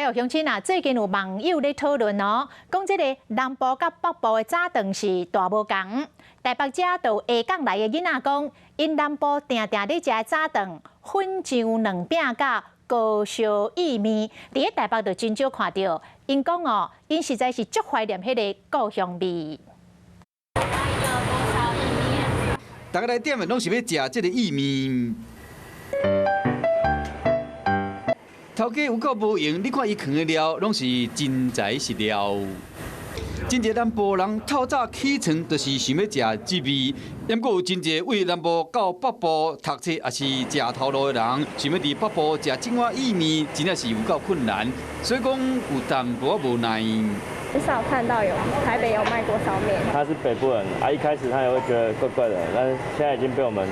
了，鄉親啊，最近有網友咧討論哦，講這个南部佮北部的早頓是大無仝。台北這就下港來的囡仔講，𪜶南部定定咧食的早頓粉漿卵餅佮鍋燒意麵，佇咧台北就真少看著。𪜶講哦，𪜶實在是足懷念彼个故鄉味。逐家來點的攏是欲食這个意麵。頭家有夠無閒，你看伊囥的料攏是真材實料。真濟南部人透早起床就是想欲食這味，毋過有真濟為南部到北部讀冊，抑是食頭路的人，想欲佇北部食這碗意麵，真正是有夠困難。所以講有淡薄仔無奈。很少看到有台北有賣鍋燒麵。他是北部人啊，一開始他也會覺得怪怪的，但是現在已經被我們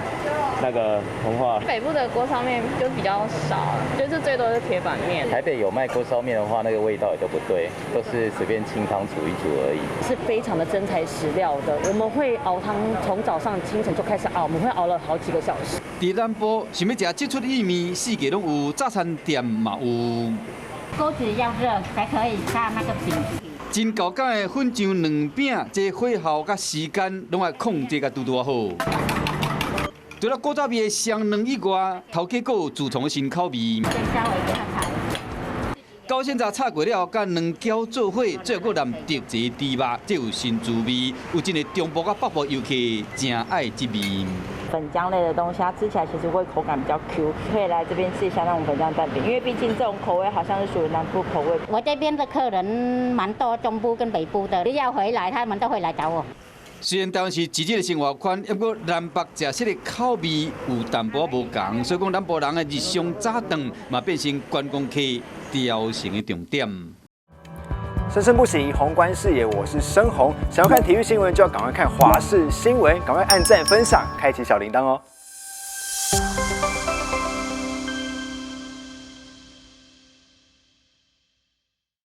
那個同化。北部的鍋燒麵就比較少，就是最多是鐵板麵。台北有賣鍋燒麵的話，那個味道也都不對，都是隨便清湯煮一煮而已。是非常的真材實料的，我們會熬湯，從早上清晨就開始熬，我們會熬了好幾個小時。佇南部想欲食這齣意麵，四界攏有早餐店嘛有。鍋子要熱才可以炸那個餅。真厚工的粉漿卵餅，這火候佮時間攏愛控制甲拄拄仔好。除了古早味的雙卵以外，頭家閣有自創的新口味。九仙炸炒過了後，佮卵餃做伙，最後閣淋特製豬肉，這有新滋味。有真濟中部佮北部遊客誠愛這味。粉漿類的東西，它吃起來其實會口感比較 Q，可以來這邊試一下那種粉漿蛋餅，因為畢竟這種口味好像是屬於南部口味。我這邊的客人蠻多，中部跟北部的，要回來他們都會來找我。雖然台灣是一日的生活圈，不過南北食食的口味有淡薄仔無仝，所以講南部人的日常早頓嘛變成觀光客朝聖的重點。生生不息，宏觀視野，我是生宏。想要看體育新聞，就要趕快看華視新聞，趕快按讚、分享、開啟小鈴鐺哦。